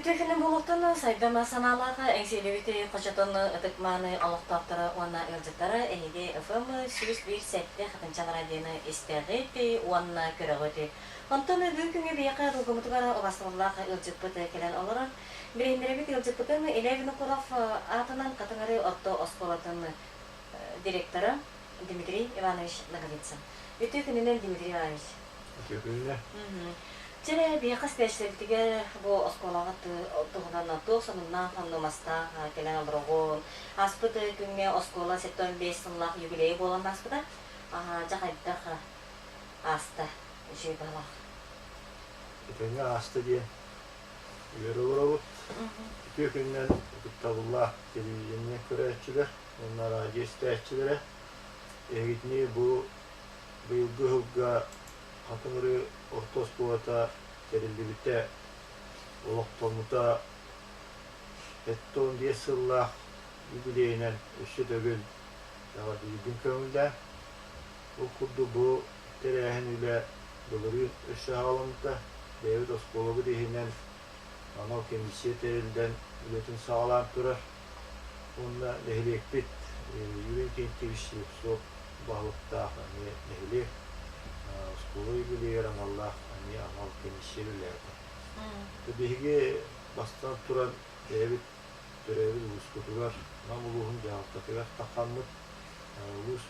Үтүө күнүн буолуохтун сайдама санаалаах Эҥсиэлибит хочотун ытык-мааны олохтоохторо уонна ыалдьыттара эһиги ФМ 101.7 Хатынчан радионы истэҕит уонна көрөҕүт. Онтон бүгүн күҥҥэ биһиэхэ рулгумутугар убастабыллаах ыалдьыппыт кэлэн олорор. Билиһиннэрэбит ыалдьыппытын Илья Винокуров аатынан Хатыҥ-Арыы орто оскуолатын директора Дмитрий Иванович Ноговицын. Үтүө күнүнэн, Дмитрий Иванович. Үтүө күнүнэн. Чэ эрэ, биһиэхэ истээччилэрбитигэр бу оскуолаҕа туһунан туох сонуннаах, хоннумастаах кэлэн олороҕун. Ааспыт күҥҥэ оскуола 75 сыллаах юбилейа буолан ааспыта. Дьэ хайдах ааста үчүгэй быһалаах. Этэҥҥэ ааста диэн үөрэ олоробут. Үтүө күнүнэн ытыктабыллаах телевидение көрөөччүлэр уонна радио истээччилэрэ. Эһигитини бу быйылгы ыһылга Хатыҥырыы орто оскуолата тэриллибитэ, олохтоммута 75 сыллаах юбилейынан өссө төгүл эҕэрдэлиирбин көҥүллээн. Ол курдук бу тэрээһин үлэ былырыын өссө саҕаламмыта. Бэйэбит оскуолабыт иһинэн анал комиссия тэриллэн үлэтин саҕалаан турар. Уонна нэһилиэкпит Юрий Иннокентьевич Слепцов баһылыктаах эмиэ нэһилиэк оскуола юбилейыгар аналлаах эмиэ анал комиссия үлэлээтэ. Биһиги бастатан туран бэйэбит төрөөбүт улууспутугар Нам улууһун дьаһалтатыгар таххаммыт улуус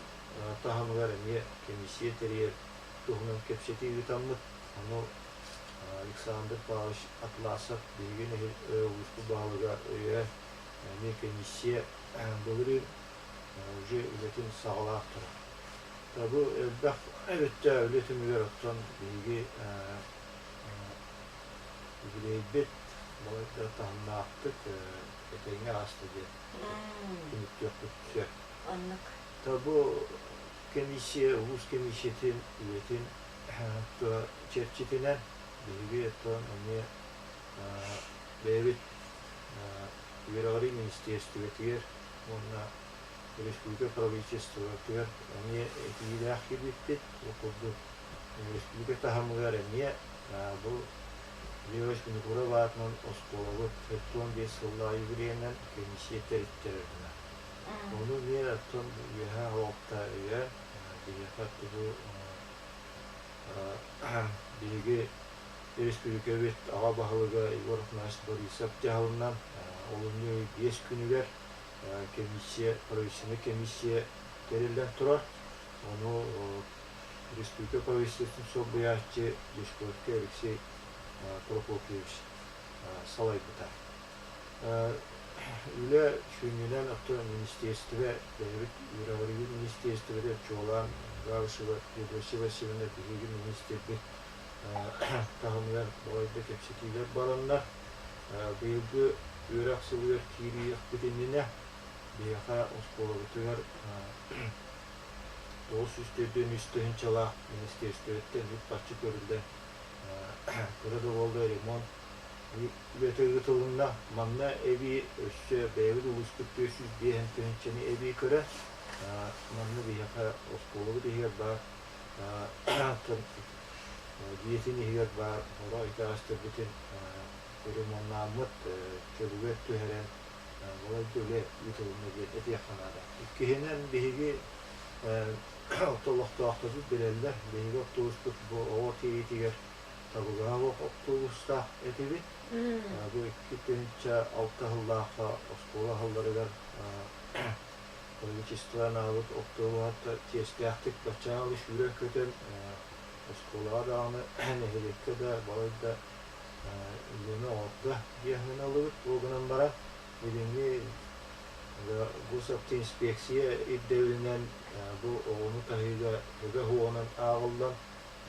таһымыгар эмиэ комиссия тэрийэр туһунан кэпсэтии ыытаммыт, ону Александр Павлович Атласов биһиги улууспут баһылыга өйөөн эмиэ комиссия былырыын уже үлэтин саҕалаах турар. Бу элбэх өттө үлэ түмүгэр оттон биһиги юбилейбит балайда таһымнаахтык этэҥҥэ ааста диэн түмүктүөхпүт сөп. Оннук. Бу комиссия, улуус комиссиятын үлэтин чэрчитинэн биһиги оттон эмиэ бэйэбит үөрэҕирии министиэристибэтигэр уонна республика правительствотыгар эмиэ этиилээх киирбиппит. Ол курдук республика таһымыгар эмиэ бу Лева Винокуров аатынан оскуолабыт 75 сыллаах юбилейынан комиссия тэриттэрэр гына. Ону эмиэ оттон үөһээ алта өйөөн биһиэхэ тугу биһиги республикабыт аҕа баһылыга Егор Афанасьевич Борисов дьаһалынан олунньу ый 5 күнүгэр комиссия, правительственнай комиссия тэриллэн турар. Ону республика правительствотын солбуйааччы Дьячковскай Алексей Прокопьевич салайбыта. Үлэ сүнньүнэн оттон министиэристибэ бэйэбит үөрэҕирии министиэристибэтэ чуолаан Габышева Федосия Васильевна биһиги министрбит таһымыгар балайда кэпсэтиилэр бараннар, быйылгы үөрэх сылыгар киириэхпит иннинэ биһиэхэ оскуолабытыгар 943 тыһыынчалаах министиэристибэттэн үп-харчы көрүллэн кыра да буолла ремонт үлэтэ ыытылынна. Манна эбии өссө бэйэбит улууспут 405 тыһыынчаны эбии көрө. Манна биһиэхэ оскуолабыт иһигэр баар дьиэтин иһигэр баар хоро итэҕэстэрбитин ремоннааммыт, чөлүгэр түһэрэн балайда үлэ ыытылынна диэн этиэххэ наада. Иккиһинэн, биһиги олохтоохторбут билэллэр, биһиги оптуобуспут бу оҕо тиийиитигэр табыгаһа суох оптуобустаах этибит. Бу 2006 сыллаахха оскуола аһылларыгар правительство анаабыт оптуобуһа чиэстээхтик баччааҕы сүүрэн-көтөн оскуолаҕа даҕаны, нэһилиэккэ да балайда үлэни оҥордо диэн ыллыбыт. Ол гынан баран билиҥҥи госавтоинспекция ирдэбилинэн бу оҕону таһыыга төбө уһуоҕунан ааҕыллан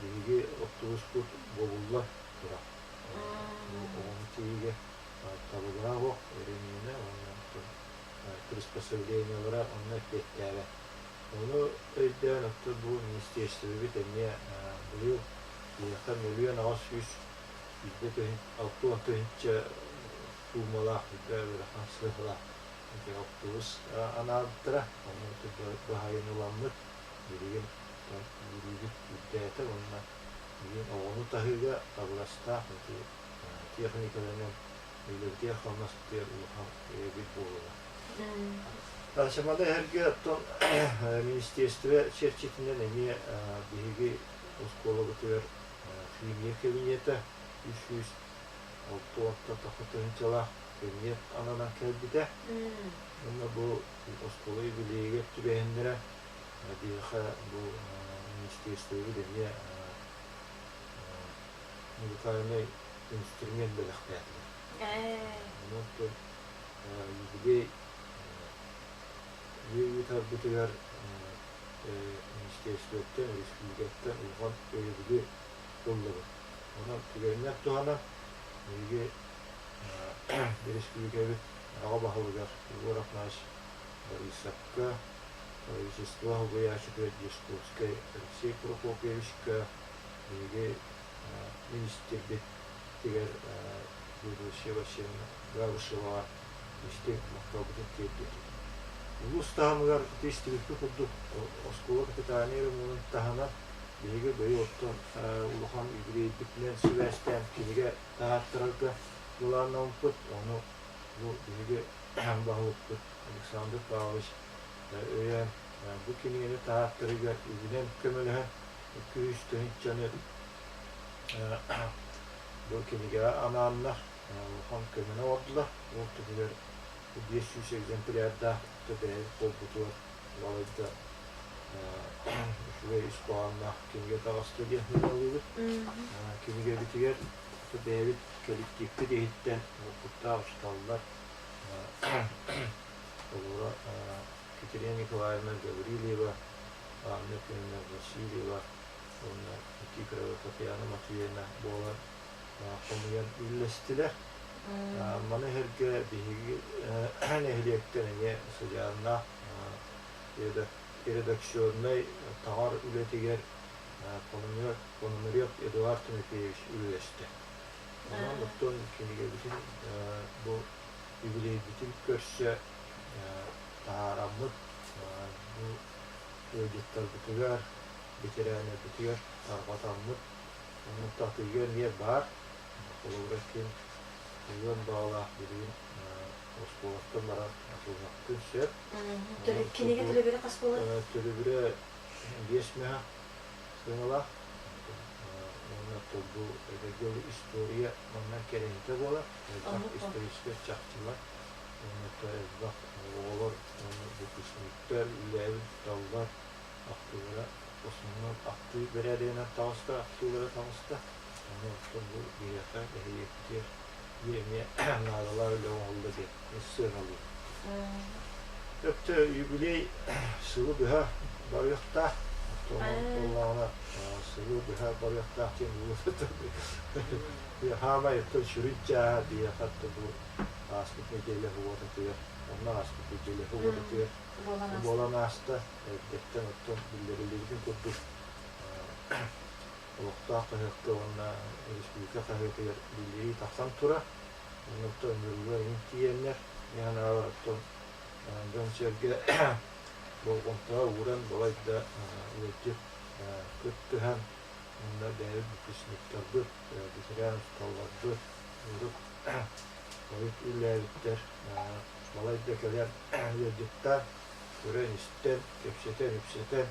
биһиги оптуобуспут бобулла турар. Оҕону тиийиигэ табыгаһа суох өрөмүөнэ уонна приспособлениелара онно эппиэттээбэт. Ону өйдөөн оттон бу министиэристибэбит эмиэ быйыл биһиэхэ 1 820 60 тыһыынча суумалаах үрдэ ыарахан сыаналаах ити оптуобус анаабыттара. Ону баһайын ыламмыт билигин үөрүүбүт үрдээтэ уонна билигин оҕону таһыыга табыгастаах ити техникаларынан Үлэбитигэр-хамнаспытыгар улахан өйөбүл буолуоҕа. Маны эһэргэ оттон министиэристибэ чэрчитинэн эмиэ биһиги оскуолабытыгар химия кабинета 360 тахса тыһыынчалаах кабинет ананан кэлбитэ. Уонна бу оскуола юбилейыгар түбэһиннэрэ биһиэхэ бу министиэристибэбит эмиэ музыкальнай инструмент бэлэхтээтилэр. Онон юбилей ыытарбытыгар министерствоттан, республикаттан улахан өйөбүлү ыллыбыт. Онон түгэнинэн туһанан биһиги республикабыт аҕа баһылыгар Егор Афанасьевич Борисовка, правительство солбуйааччытыгар Дьячковскай Алексей Прокопьевичка, биһиги министрбитигэр Будущее Васильевна Габышеваҕа истиҥ махталбытын тиэрдиэхпит. Улуус таһымыгар ити истибиппит курдук оскуола капитальнай ремонун таһынан биһиги быйыл оттон улахан юбилейбитинэн сибээстээн кинигэ таһааттарарга былааннаммыппыт. Ону бу биһиги баһылыкпыт Александр Павлович өйөөн бу кинигэни таһааттарыыга үбүнэн көмөлөһөн 200 тыһыынчаны бу кинигэҕэ анааннар улахан көмөнү оҥордулар. Ол түмүгэр 500 экземплярдаах бэйэбит буолбутугар балайда үчүгэй ис хоһоонноох кинигэ таҕыста диэн сыаналыыбыт. Кинигэбитигэр бэйэбит коллективпит иһиттэн уопуттаах учууталлар Холобура Екатерина Николаевна Гаврильева, Анна Ефимовна Васильева уонна Никифорова Татьяна Матвеевна буолан хомуйан үллэстилэр. Маны сэргэ биһиги нэһилиэктэн эмиэ сыдьааннаах редакционнай таҥар үлэтигэр Пономарев Эдуард Тимофеевич үлэлэстэ. Онон оттон кинигэбитин бу юбилейбитин көрсө таһаараммыт бу ыалдьыттарбытыгар, бэтэрээннэрбитигэр тарҕатаммыт, онон атыыга эмиэ баар. Холобура, ким ылыан баҕалаах билигин оскуолаттан баран атыылаһыахпытын сөп. Кинигэ төлөбүрэ хас буолар? Төлөбүрэ 5 мөһө сыаналаах. Уонна бу эдэргэ история манна кэрэһитэ буолар. Элбэх историческай чахчылар, уонна элбэх оҕолор уонна выпускниктар үлэлээбит учууталлар ахтыылара основном ахтыы бэрээдэгинэн таҕыста, ахтыылара таҕыста. Ону оттон бу биһиэхэ нэһилиэкпитигэр биир эмиэ наадалаах үлэ оҥоһулла диэн сыаналыыбын. Өттө юбилей сылы быһа барыахтаах. Оттон буоллаҕына сылы быһа барыахтаах диэн хаамай оттон сүрүн чааһа биһиэхэ бу ааспыт нэдиэлэ уотатыгар, онно ааспыт нэдиэлэ уотатыгар буолан ааста. Эрдэттэн оттон биллэриллибитин курдук олохтоох хаһыакка уонна республика хаһыатыгар биллэрии тахсан турар. Оннуктан ыҥырыылар иҥин тиийэннэр, мин санаабар, оттон дьон-сэргэ болҕомтоҕо ууран балайда ыалдьыт кыттыһан, уонна бэйэбит выпускниктарбыт, ветеран учууталларбыт, урут хойут үлэлээбиттэр балайда кэлэн ыалдьыттаан, көрөн-истэн, кэпсэтэн-ипсэтэн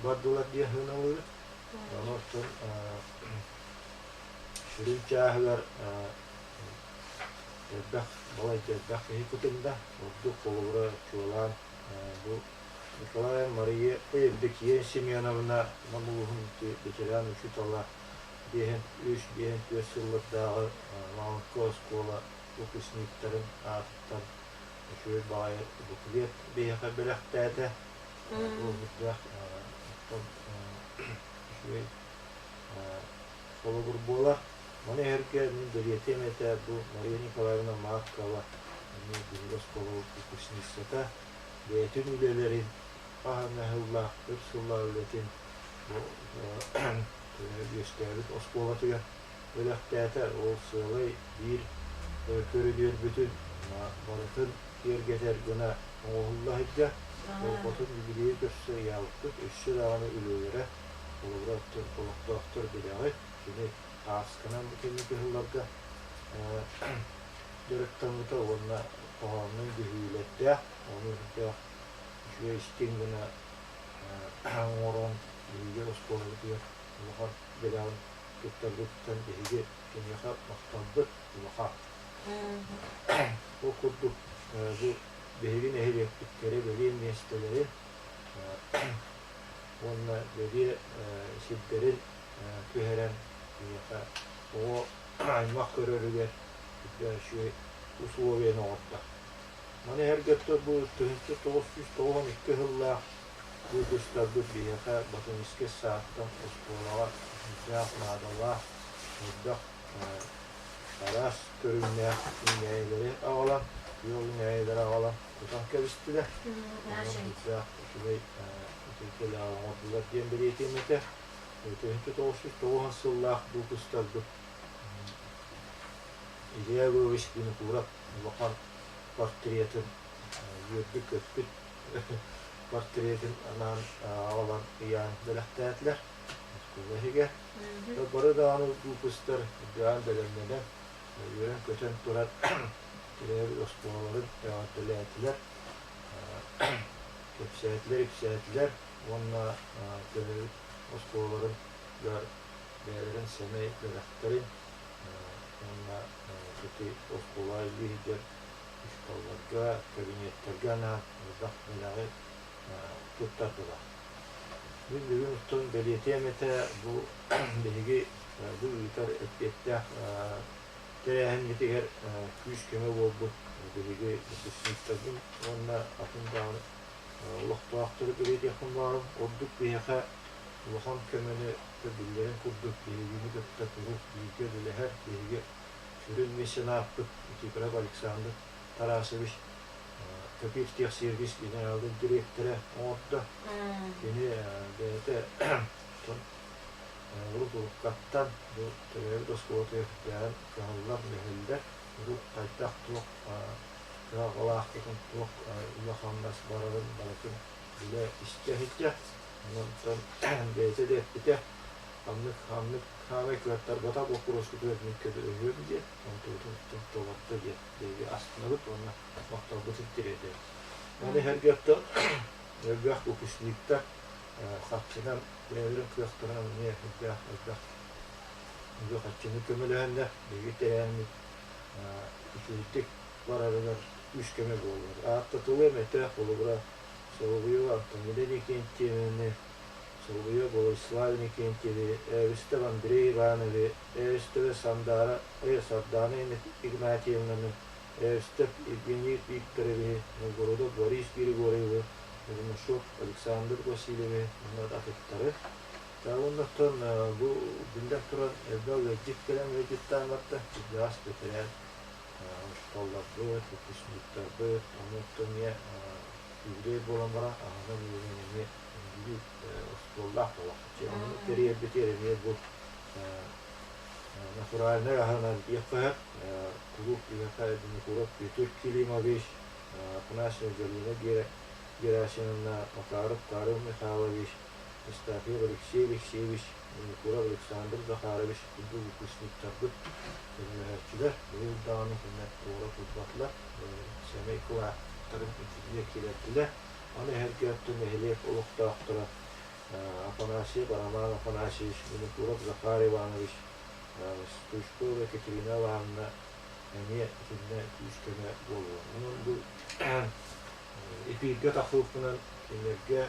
бардылар диэн сыаналыыбыт. Ону оттон сүрүн чааһыгар элбэх, балайда элбэх киһи кытынна. Ордук холобура чуолаан бу Николай Мария Евдокия Семеновна Нам улууһун ветеран учуутала 53-54 сыллардааҕы Маҥкы оскуола выпускниктарын аатыттан үчүгэй баҕайы буклет биһиэхэ бэлэхтээтэ. Бу үрдээх оттон үчүгэй холобур буолар. Маны эһэргэ мин бэлиэтиэм этэ бу Мария Николаевна Маркова эмиэ биһиги оскуола выпускницата бэйэтин үлэлэрин хаһан сыллаах өр сыллаах үлэтин бу үөскээбит оскуолатыгар бэлэхтээтэ. Ол сыалай биир көрүдүөрбүтүн барытын киэргэтэр гына оҥоһулла сылдьар. Олботун юбилейы көрсө ыйаабыппыт өссө даҕаны үлэлэрэ холобура олохтоохтор билэҕит. Кини таасканан бу кэнники сылларга дьарыктаммыта уонна хоһооннун дьүһүйүүлэрдээх, ону үрдээх үчүгэй истиҥ гына оҥорон биһиги оскуолабытыгар улахан бэлэҕин туттарбытыттан биһиги киниэхэ махталбыт улахан. Ол курдук бу биһиги нэһилиэкпит кэрэ бэлиэ миэстэлэрин уонна бэлиэ сирдэрин түһэрэн биһиэхэ оҕо аймах көрөрүгэр үчүгэй условияны оҥордо. Маны эһэргэттэр бу 1992 сыллаах выпустарбыт биһиэхэ Ботаническай саадтан оскуолаҕа сүрдээх наадалаах элбэх араас көрүҥнээх үүнээйилэри аҕалан, күөх үүнээйилэри аҕалан кутан кэбистилэр. Онон сүрдээх үчүгэй үтүөлээх оҥордулар диэн бэлиэтиэм этэ. 1990 сыллаах выпустарбыт Илья Егорович Винокуров улахан портретын үөрбүт-көппүт портретын анаан аҕалан ыйаан бэлэхтээтилэр оскуола иһигэр. Бары даҕаны выпустар үрдээн бэлэмнэнэн, үөрэн-көтөн туран төрөөбүт оскуолаларын эҕэрдэлээтилэр, кэпсээтилэр-ипсээтилэр уонна төрөөбүт оскуолаларыгар бэйэлэрин сэмэй бэлэхтэрин уонна ити оскуола үлэлиир учууталларга, кабинеттарга анаан элбэх бэлэҕи туттардылар. Мин бүгүн оттон бэлиэтиэм этэ бу биһиги бу ыытар эппиэттээх тэрээһиммитигэр күүс-көмө буолбут биһиги выпускниктарбын уонна атын даҕаны олохтоохтору бэлиэтиэхпин баҕарабын. Ордук биһиэхэ улахан көмөнү биллэрин курдук биһигини кытта куруук бииргэ үлэлэһэр биһиги сүрүн меценаппыт Никифоров Александр Тарасович Копиртехсервис генералын дириэктэрэ оҥордо. Кини бэйэтэ урут уруккаттан бу төрөөбүт оскуолатыгар сүрдээҕин кыһаллар, мүһэллэр. Урут хайдах туох кыһалҕалаахпытын, туох үлэ-хамнас барарын барытын билэ истэ сылдьар. Онон бэйэтэ да эппитэ, ханнык ханнык хаамай кыаттарбатах боппуруоскутугар мин көмөлөһүөм диэн, онтубутун толордо диэн биһиги астынабыт уонна махталбытын тириэрдэбит. Маны иһэргэ оттон элбэх выпускниктар харчынан бэйэлэрин кыахтарынан эмиэ элбэх элбэх үбү-харчыны көмөлөһөннөр биһиги тэрээһиммит үчүгэйдик барарыгар күүс-көмө буоллар. Ааттатылыам этэ, холобура, Соловьева Антонина Никентьевнаны, Соловьева Владислава Никентьевы, Эристов Андрей Ивановы, Эристова Сандара, Сардана Игнатьевнаны, Эристов Евгений Викторовиһы, Новгородов Борис Григорьевы, Бурнашов Александр Васильевы уонна атыттары. Оннуттан бу биллэн туран элбэх ыалдьыт кэлэн ыалдьыттаан барда, кырдьаҕас бэтэрээн учууталларбыт, выпускниктарбыт, онуоттан эмиэ юбилей буолан баран аһынан үөрэн эмиэ үндүлүү остуоллаах буолуохпут. Ону тэрийэрбитигэр эмиэ бу натуральнай аһынан диэххэ сөп. Куруук биһиэхэ Винокуров Петр Килимович, Афанасьева Галина Герасимовна, Макаров Карл Михайлович, Евстафьев Алексей Алексеевич, Винокуров Александр Захарович курдук выпускниктарбыт көмөлөһөөччүлэр быйыл даҕаны кинилэр туора турбатылар, сэмэй кылааттарын итиннэ киллэрдилэр. Аны эһэргэ оттон нэһилиэк олохтоохторо Афанасьев Роман Афанасьевич, Винокуров Захар Иванович, Стручкова Екатерина Ивановна эмиэ итиннэ күүс-көмө буоллулар. Онон бу эпииргэ тахсыбыппынан кинилэргэ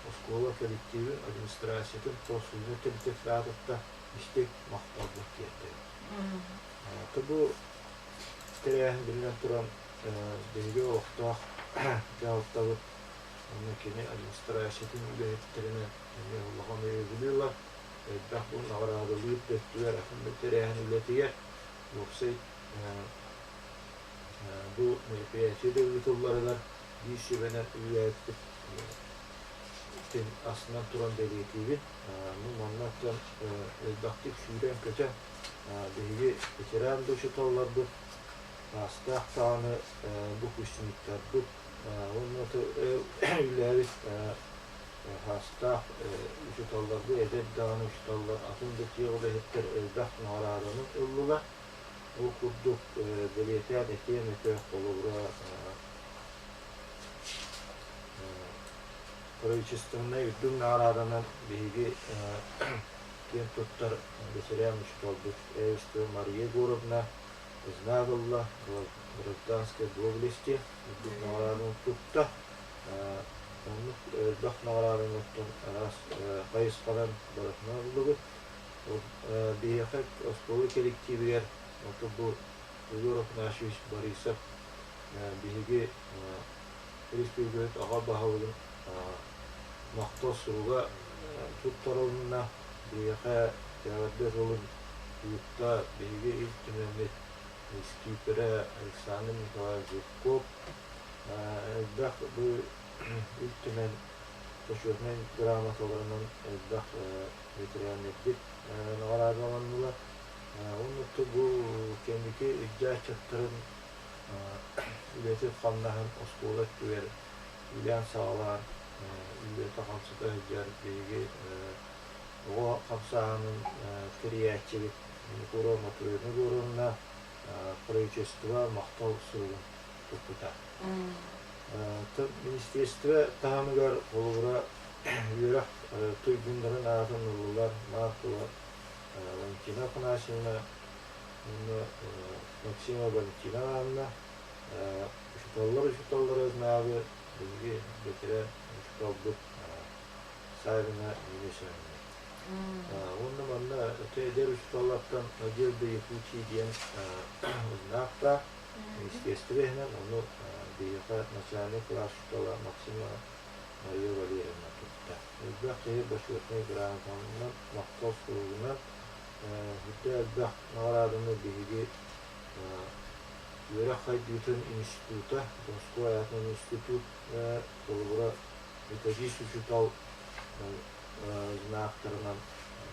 оскуола коллективын, администрациятын, профсоюзун комитетын аатыттан истиҥ махталбын тиэрдэбин. Бу тэрээһин биллэн туран биһиги олохтоох дьаһалтабыт уонна кини администрациятын үлэһиттэринэн эмиэ улахан өйөбүлү ылар, элбэх бу наҕараадалыыр да өттүгэр атын да тэрээһин үлэтигэр уопсай бу мероприятие да ыытылларыгар биир сүбэнэн үлэлээбиппит итин астынан туран бэлиэтиибин. Ну манна оттон элбэхтик сүүрэн-көтөн биһиги ветеран да учууталларбыт, саастаах даҕаны выпускниктарбыт уонна үлэлээбит саастаах учууталларбыт, эдэр даҕаны учууталлар, атын да тыа үлэһиттэр элбэх наҕарааданы ыллылар. Ол курдук бэлиэтээн этиэм этэ, холобура, правительственнай үрдүк наҕарааданан биһиги киэн туттар бэтэрээн учууталбыт Эвестова Мария Егоровна знак ылла, гражданской доблести үрдүк наҕарааданы тутта. Оннук элбэх наҕарааданы оттон араас хайысханан барытынан ыллыбыт. Биһиэхэ оскуола кэлэктиибигэр ото бу Егор Афанасьевич Борисов биһиги республикабыт аҕа баһылыгын махтал суруга туттарылынна. Биһиэхэ эҕэрдэ тылын ыытта биһиги Ил Түмэммит скиперэ Александр Николаевич Жирков. Элбэх бу Ил Түмэн бочуотунай грамоталарынан элбэх ветераннарбыт наҕараадаланнылар. Уонна бу кэнники илдьээччиттэрин үлэтин-хамнаһын оскуола өттүгэр үлээн-саҕалаан үлэтэ-хамсата сылдьар биһиги оҕо хамсааһынын тэрийээччибит Егорова Мотрена Егоровна правительство махтал суругун туппута. Министерство таһымыгар холобура үөрэх туйгуннарын аатын ыллылар Маркова Валентина Афанасьевна уонна Максимова Валентина Ивановна. Учууталлар учууталлара знагы биһиги бэтэрэ учууталбыт Савина Нина Семеновна. Уонна манна эдэр учууталлартан Надежда Якутии диэн знактаах министерство иһинэн ону биһиэхэ начальный класс учуутала Максима Мария Валерьевна тутта. Элбэх киһи бочуотунай грамотанан, махтал суругунан бүтэ элбэх наҕарааданы биһиги үөрэх хайдыытын института, Донской аатынан институт холобура методист учуутал знактарынан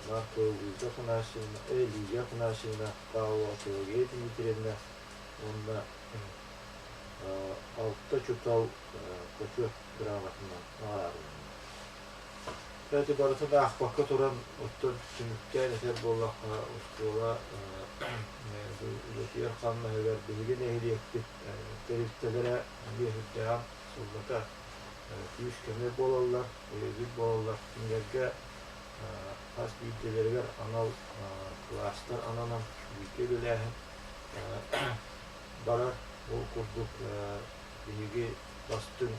Маркова Луиза Афанасьевна, Лидия Афанасьевна, Павлова Пелагея Дмитриевна уонна алта учуутал бочуот грамотанан наҕараадаланна. Кстати, барытын аахпакка туран, оттон түмүктээн этэр буоллахха, оскуола үлэтигэр хамнаһыгар биһиги нэһилиэкпит тэрилтэлэрэ эмиэ сүрдээҕин сыллата күүс-көмө буолаллар, өйөбүл буолаллар. Кинилэргэ хас биирдиилэригэр анал кылаастар ананан бииргэ үлэлээһин барар. Ол курдук биһиги бастыҥ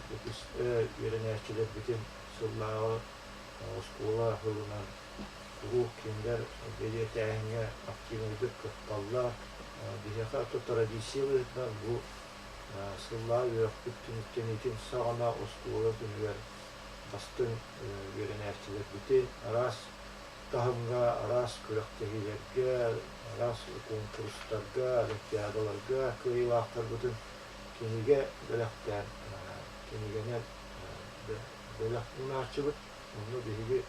үөрэнээччилэрбитин сыллааҕы оскуола сылынан куруук кинилэр бэлиэтээһиҥҥэ активнайдык кытталлар. Биһиэхэ традиция быһыытынан бу сыллааҕы үөрэхпит түмүктэниитин саҕана оскуола күнүгэр бастыҥ үөрэнээччилэрбитин араас таһымҥа, араас күрэхтэһиилэргэ, араас куонкурустарга, олимпиадаларга кыайыылаахтарбытын кинигэ бэлэхтээн, кинигэнэн бэлэх уунааччыбыт. Онно биһиги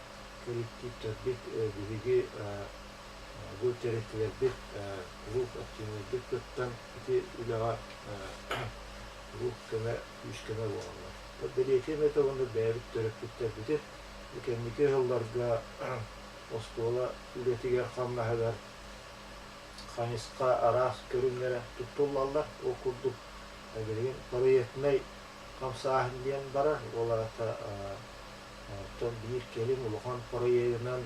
коллективтэрбит, биһиги бу тэрилтэлэрбит куруук активнайдык кыттан ити үлэҕэ куруук көмө, күүс-көмө буолаллар. Бэлиэтиэм этэ уонна бэйэбит төрөппүттэрбитин бу кэнники сылларга оскуола үлэтигэр-хамнаһыгар хайысха араас көрүҥнэрэ туттуллаллар. Ол курдук билигин проектнай хамсааһын диэн барар. Ол аата оттон биир кэлим улахан проегынан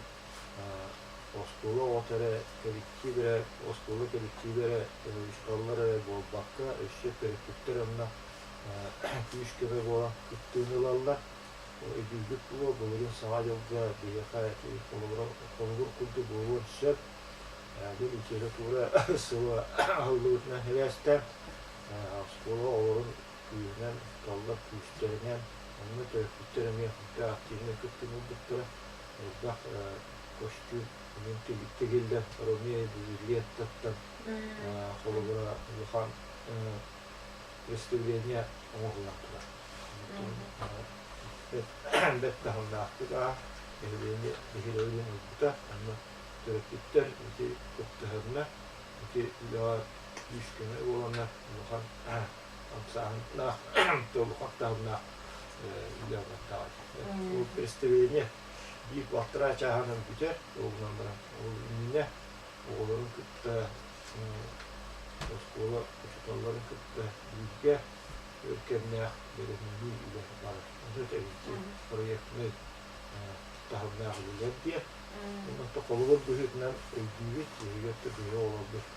оскуола оҕото эрэ, коллектив эрэ, оскуола коллективэ эрэ, учууталлар эрэ буолбакка, өссө төрөппүттэр онно күүс-көмө буолан кыттыыны ылаллар. Өйдүүрбүт буолуо, былырыын Саҥа дьылга биһиэхэ холобур курдук буолуон сөп. Бу литература сыла аһыллыбытынан сибээстээн оскуола оҕолорун күүһүнэн, учууталлар күүстэринэн, онно төрөппүттэр эмиэ активнай кыттыыны ылбыттара. Элбэх костюм тигиллэн Ромео и Джульеттаттан холобура улахан представление оҥоһуллан турар. Бэрт таһымнаахтык аах нэһилиэнньэ биһирэбилин ылбыта. Онно төрөппүттэр ити кыттыһаннар, ити үлэҕэ күүс-көмө буоланнар улахан хамсааһыннаах, улахан таһымнаах үлэ бардаҕа. Ол представление биир балтараа чааһынан бүтэр, ол гынан баран ол иннинэ оҕолорун кытта Оскуола учууталларын кытта бииргэ өр кэмнээх бэлэмнэнии үлэ барар. Ону этэбин проектнай таһымнаах үлэлэр диэн. Онон холобур быһыытынан өйдүүбүт, биһиги өттө биһиги оҕолорбут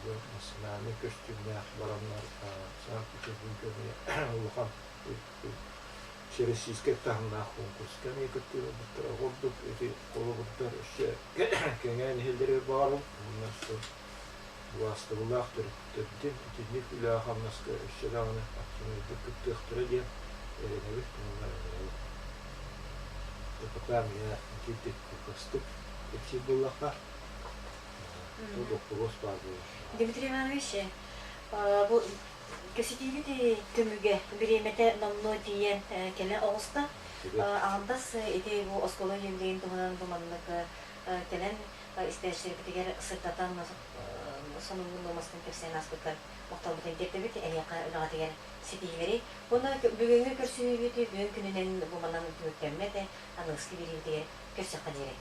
бу национальнай көстүүмнээх бараннар Санкт-Петербурга эмиэ улахан всероссийскай таһымнаах конкурска эмиэ кыттыыны ылбыттара. Ордук ити холобурдар өссө кэҥээн иһэллэригэр баҕарабын. Уонна Убаастабыллаах төрөппүттэрбитин итинник үлэҕэ-хамнаска өссө даҕаны активнайдык кыттыахтара диэн эрэнэбит уонна ыҥырабыт. Пока меня итинник кылгастык кэпсиир буоллахха, бу боппуруос баар буолар. Дмитрий Иванович, бу кэпсэтиибит түмүгэ бириэмэтэ номнуо тиийэн кэлэ оҕуста. Аҕамдас ити бу оскуола юбилейын туһунан бу маннык кэлэн истээччилэрбитигэр сырдатан сонуҥҥун нуомастан кэпсээн ааспыккар махталбытын тиэрдэбит. Эһиэхэ үлэҕитигэр ситиһиилэри уонна бүгүҥҥү көрсүһүүбүт бүгүн күнүнэн бу манан түмүктэммэт аныгыскы биэриибитигэр көрсөххө диэри.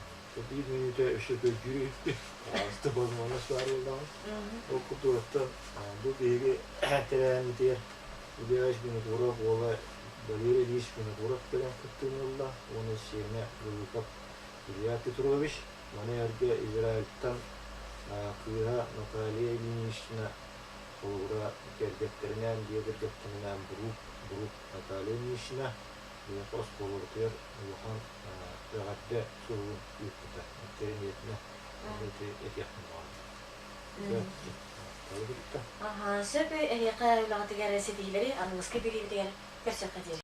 Биир мүнүүтэ өссө көрдүүр эбиппит. Аҕыста возможность баар буоллаҕын. Ол курдук бу биһиги тэрээһиммитигэр Илья Винокуров уола Валерий Ильич Винокуров кэлэн кыттыыны ылла уонна сиэнэ Лыков Илья Петрович, маны эргэ Израильтан кыыһа Наталья Ильинична холобура кэргэттэринээн дьиэ кэргэттэринээн Брук, Брук Наталья Ильинична биһиэхэ оскуолабытыгар улахан эҕэрдэ суругун ыыппыта. Интэриниэтинэ ити этиэхпин баҕарабын. Аха, сөп эһиэхэ үлэҕитигэр ситиһиилэри аныгыскы биэриибитигэр көрсөххө диэри.